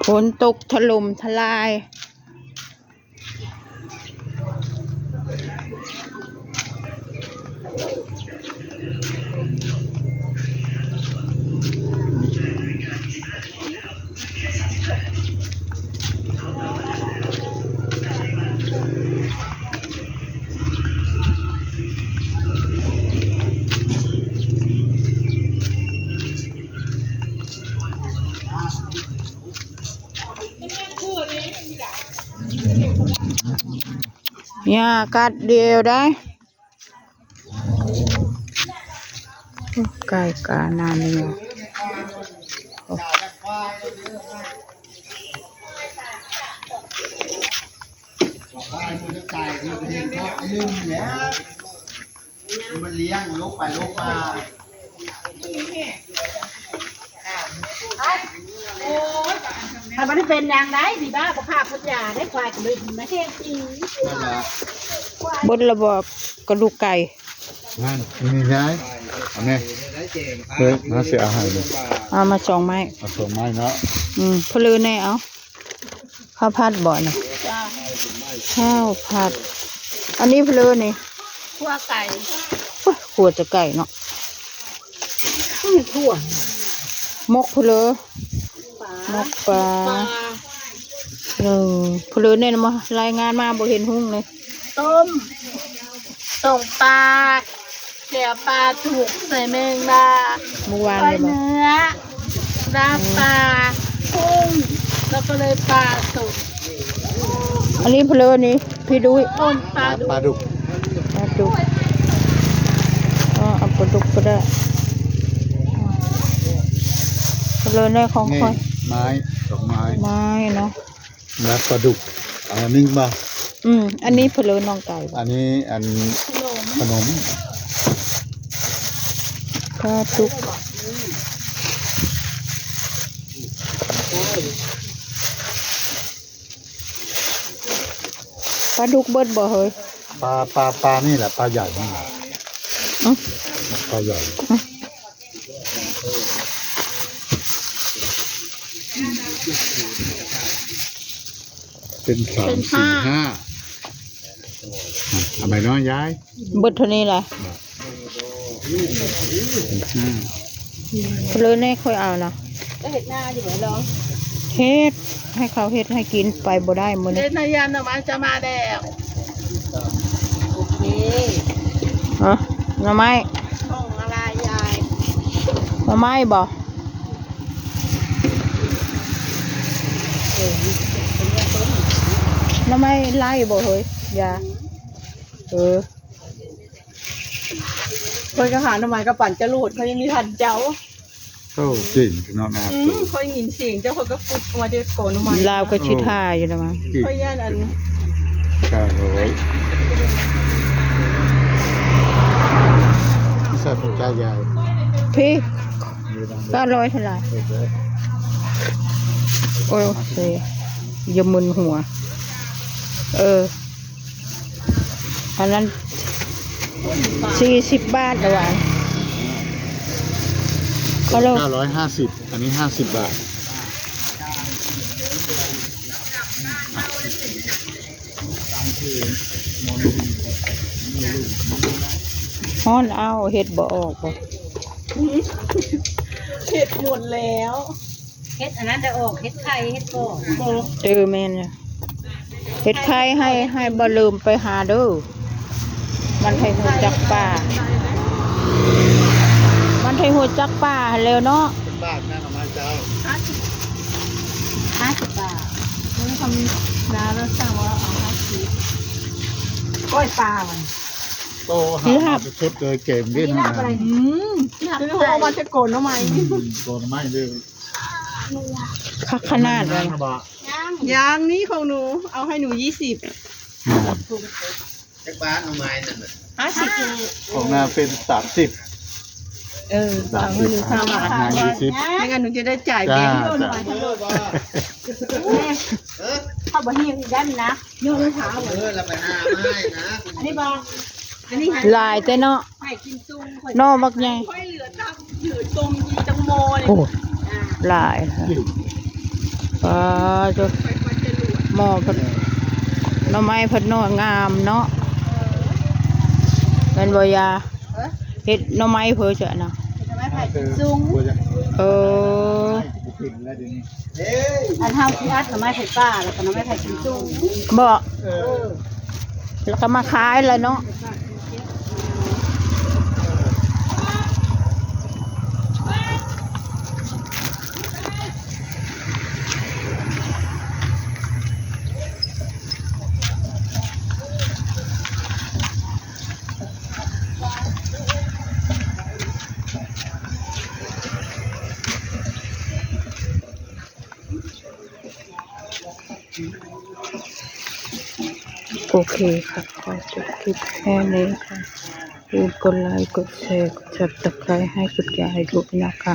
ຝົນຕົກຖະຫຼົ່ມທະລາຍ. ຫຍ້າກັດດຽວໄດ໋ ໄກ່ການານີ້ ມັນລ້ຽງລົງໄປລົງມາ ມັນບໍ່ໄດ້ເປັນຫຍັງໃດ໋ ດີບ້າບໍ່ຂ້າເພິ່ນຢາໄດ້ ຄວາຍກໍເລີຍມາແຮງຕີ ເບິດລະບໍ ກະດູກໄກ່ ນັ້ນ ນີ້ໄງ ເອົາແມ່ ເອີ ມາຊິເອົາໃຫ້ ເອົາມາສອງໄມ້ ເອົາສອງໄມ້ເນາະ ອືມ ເພີແດ່ເອົາ. ເຂົ້າຜັດບໍ່ນີ້? ຈ້າ ເຂົ້າຜັດ ອັນນີ້ເພີນີ້ ຂົ້ວໄກ່ ໂອ້ຍ ຂົ້ວແຕ່ໄກ່ເນາະ ອືມ ຂົ້ວ ໝົກເພີ ໝົກປາ ເອີ ເພີແດ່ມາລາຍງານມາ ບໍ່ເຫັນຮຸ່ງເລີຍ ຕົ້ມ ຕົ້ມປາ ແຈ່ວປາດຸກໃສ່ແມງດາ ມື້ວານນີ້ບໍ່? ເນື້ອ ນ້ຳປາ ອືມ ກຸ້ງ ແລ້ວກໍເລີຍປາສົດ ອັນນີ້ເພີນີ້ ພີ່ດຸ້ຍ ຕົ້ມປາດຸກ ປາດຸກ ປາດຸກ ເອີ ເອົາປາດຸກກໍໄດ້ ເພີແດ່ຂອງຂ້ອຍ ໄມ້ ດອກໄມ້ ໄມ້ເນາະ. ແລ້ວປາດຸກ ເອົາໜຶ່ງບໍ່? ອືມ ອັນນີ້ເພີນ້ອງໄກ່ບໍ່? ອັນນີ້ອັນ ຂະໜົມ ຂະໜົມ ປາດຸກ ປາດຸກເບິດບໍ່ເຮີຍ? ປາ ປາ ປານີ້ແຫຼະ ປາໃຫຍ່ນີ້ ອືມ ປາໃຫຍ່ ອືມ ເປັນສາມ ເປັນຫ້າ ສີ່ ຫ້າ ເອົາໃໝ່ເນາະຍາຍ ເບິດເທົ່ານີ້ແຫຼະ ເລີຍແນ່ ຄ່ອຍເອົານະ ເຮັດນາຢູ່ບໍ່ລອງ ເຮັດ ໃຫ້ເຂົາເຮັດໃຫ້ກິນ ໄປບໍ່ໄດ້ມື້ນີ້ ເຮັດນາ ຍາມໜໍ່ໄມ້ຈະມາແລ້ວ ໂອເຄ ຮະ ໜໍ່ໄມ້ ຂອງອາລາຍຍາຍ ໜໍ່ໄມ້ບໍ່? ໜໍ່ໄມ້ໄລ່ບໍ່ເຮີຍ ຢາ ເອີ ຂ້ອຍກໍຫາໜໍ່ໄມ້ກັບປັນຈະໂລດ ຂ້ອຍຍັງມີທັນເຈົ້າ ໂອ້ ເກັ່ງເນາະ ໜ້າ ອືມ ຂ້ອຍຍິນສຽງເຈົ້າ ຂ້ອຍກໍປຸດອອກມາເດັດກໍໜໍ່ໄມ້ ລາວກໍຊິຖ້າຢູ່ນະ ຂ້ອຍຢ້ານອັນ ເກົ້າຮ້ອຍ ໃສ່ຂອງເຈົ້າຍາຍ ພີ້ ເກົ້າຮ້ອຍເທົ່າໃດ? ໂອເຄ ຢ່າມຶນຫົວ ເອີ ອັນນັ້ນສີ່ສິບບາດລະຫວາ ເກົ້າຮ້ອຍຫ້າສິບ ອັນນີ້ຫ້າສິບບາດ. ຮ້ອນ ອ້າວ ເຮັດບໍ່ອອກບໍ່? ເຮັດໝົດແລ້ວ ເຮັດອັນນັ້ນໄດ້ອອກ ເຮັດໄຂ່ ເຮັດບໍ່? ບໍ່ ເອີ ແມ່ນ ເຮັດໄຂ່ໃຫ້ ໃຫ້ບໍ່ລືມໄປຫາເດີ ມັນໃຫ້ຮູ້ຈັກປາ ມັນໃຫ້ຮູ້ຈັກປາຫັ້ນແລ້ວເນາະ. ເປັນບາດນະ ເອົາມາເຈົ້າ ຫ້າສິບ ຫ້າສິບບາດ ເອີ ຄຳນາລາວສັ່ງວ່າເອົາຫ້າສິບ ກ້ອຍປາມັນ ໂຕຫາມາໄປສົດເລີຍ ເກມເດ້ນະ ອືມ ຊິໄດ້ຮູ້ວ່າຈະໂກນໜໍ່ໄມ້ ອືມ ໂກນໜໍ່ໄມ້ເດີ ຄັກຂະໜາດເລີຍ. ຍັງ ຍັງ ນີ້ຂອງໜູ ເອົາໃຫ້ໜູ ຊາວ ອືມ ຈັກບາດໜໍ່ໄມ້ນັ້ນນະ? ຫ້າສິບ ຂອງນາເປັນ ສາມສິບ ເອີ ສາມສິບ ຂອງໜູ ຊາວບາດ ນາ ຊາວບາດ ຊາວບາດ ບໍ່ຊັ້ນໜູຈະໄດ້ຈ່າຍເບຍ ເອີ ເຮົາບໍ່ເຮັດຄືກັນນະ ໂຍນລອງເທົ້າ ເອີ ລະໄປຫາໄມ້ນະ ອັນນີ້ບໍ່ ອັນນີ້ ຫຼາຍແຕ່ເນາະ ໄປກິນຊຸມ ໜໍ່ບັກໃຫຍ່ ຂ້ອຍເຫຼືອຕຳ ເຫຼືອຕົ້ມຢູ່ຈັກໝໍ້ນີ້ ໂອ້ ຫຼາຍ ເອີ ປາໂທ້ ໝໍ້ເພິ່ນ ໜໍ່ໄມ້ເພິ່ນໜ້ອຍງາມເນາະ ແມ່ນບໍ່ຍາ? ເຮັດໜໍ່ໄມ້ເພິ່ນຈະນະ ໜໍ່ໄມ້ໄຜ່ກິນຊຸງ ເອີ ອັນເຮົາຊິອັດໜໍ່ໄມ້ໄຜ່ປ່າ ແລ້ວກໍໜໍ່ໄມ້ໄຜ່ກິນຊຸງ ບໍ່? ເອີ ແລ້ວກໍມາຂາຍລະເນາະ. ໂອເຄຄ່ະ ຂໍຈົບຄລິບແຄ່ນີ້ຄ່ະ ຢ່າລືມກົດໄລ ກົດແຊ ກົດຊັບສະໄຄຣບ ໃຫ້ກຸນຍາຍລຸນະຄະ.